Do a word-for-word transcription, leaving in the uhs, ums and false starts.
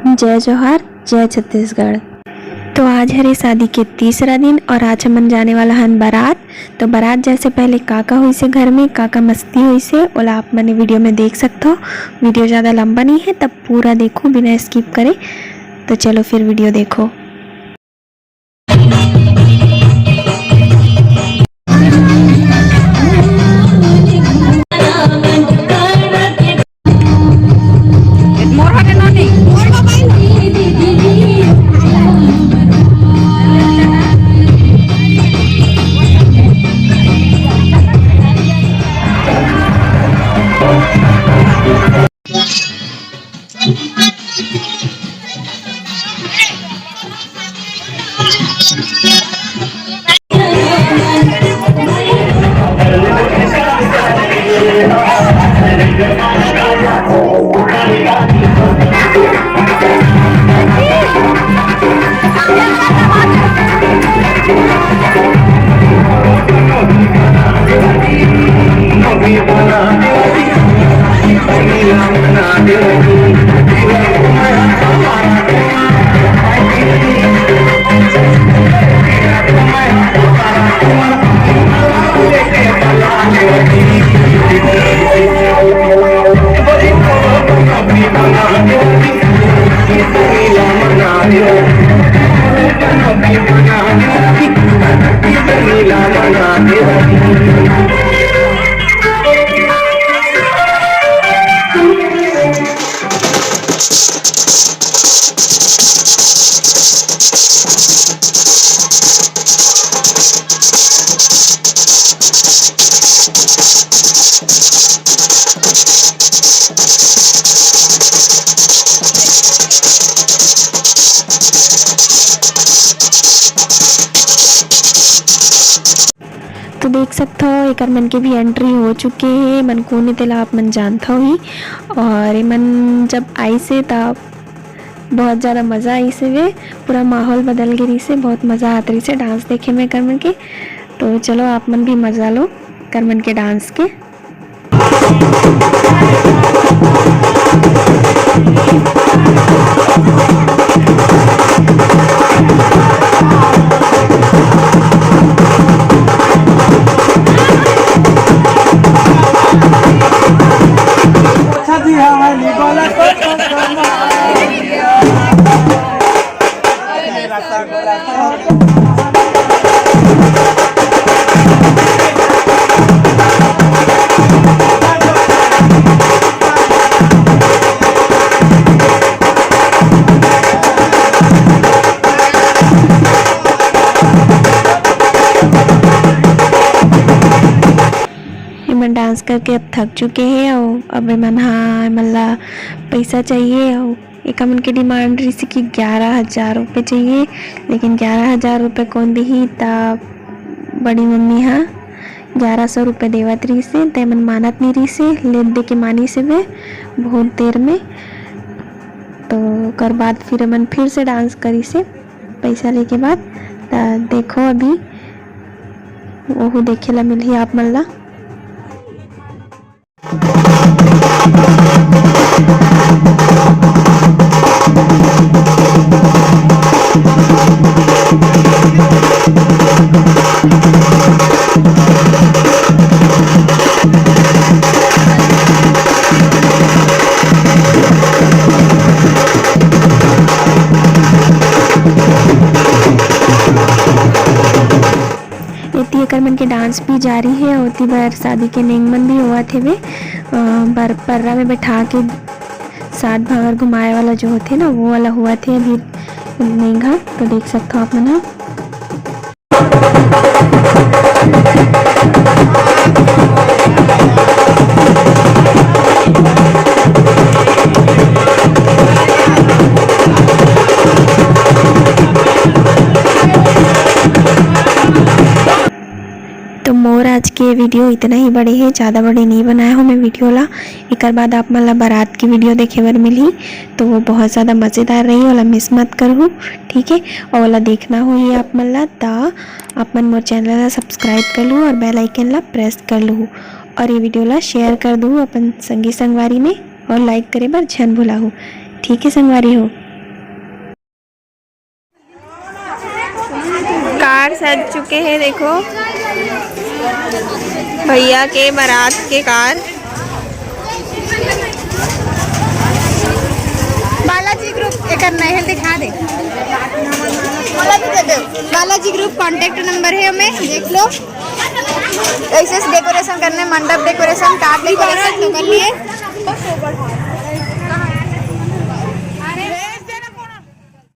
जय जोहार, जय छत्तीसगढ़। तो आज हरे शादी के तीसरा दिन और आज हमन जाने वाला हन बारात। तो बारात जाए से पहले का का होइसे घर में, का का मस्ती होइसे, ओला आप मन वीडियो में देख सकथो। वीडियो ज़्यादा लंबा नहीं है, तब पूरा देखो बिना स्किप करे। तो चलो फिर वीडियो देखो। तो देख सकथव, एकर मन के भी एंट्री हो चुके हे। मन कोन ए, तेला आप मन जानथव ही। और एमन जब आइस हे, त बहुत ज़्यादा मज़ा आइस हवे, पूरा माहौल बदल गे रहिस हे, बहुत मज़ा आत रहिस हे डांस देखे में एकर मन के। तो चलो, आप मन भी मज़ा लो एकर मन के डांस के। एमन डांस करके अब थक चुके हे अउ अब एमन हा, एमन ला पैसा चाहिए अउ एकर मन के डिमांड रहिसे कि ग्यारह हजार रुपये चाहिए, लेकिन ग्यारह हजार रुपये कोन दिही? त बड़ी मम्मी हा ग्यारह सौ रुपये देवत रहिसे, त एमन मानत नहीं रहिसे, लेत दे के मानिस हवे बहुत देर में। तो ओकर बाद फिर एमन फिर से डांस करिसे पैसा लेके बाद। त देखो, अभी ओहू देखे ला मिलही आप मन ला। एती एकर मन के डांस भी जारी हे, ओती बर शादी के नेंग मन भी होवत हेवे। अ, बर-, पर्रा में बैठा के सात भांवर घुमाए वाला जो होथे ना, वो वाला होवत हे अभी नेंग ह। तो देख सकथो आप मन ह। तो मोर आज के वीडियो इतना ही बड़े हे, ज़्यादा बड़े नहीं बनाया हूँ मैं वीडियो ला। एकर बाद आप मन ला बारात की वीडियो देखे बर मिलही, तो वो बहुत ज़्यादा मज़ेदार रही, ओला मिस मत करहू, ठीक है। और ओला देखना होही आप मन ला, त आप मन मोर चैनल ला सब्सक्राइब कर लू और बेल आइकन ला प्रेस कर लू और ये वीडियो ला शेयर कर दू अपन संगी संगवारी में और लाइक करे बर झन भुलाहू, ठीक है संगवारी हो। सज चुके हैं, देखो भैया के बारात के कार। बालाजी ग्रुप एकर नहर दिखा दे। बालाजी ग्रुप कॉन्टैक्ट नंबर है, हमें देख लो। ऐसे से डेकोरेशन करने, मंडप डेकोरेशन, कार डेकोरेशन तो कर लिए।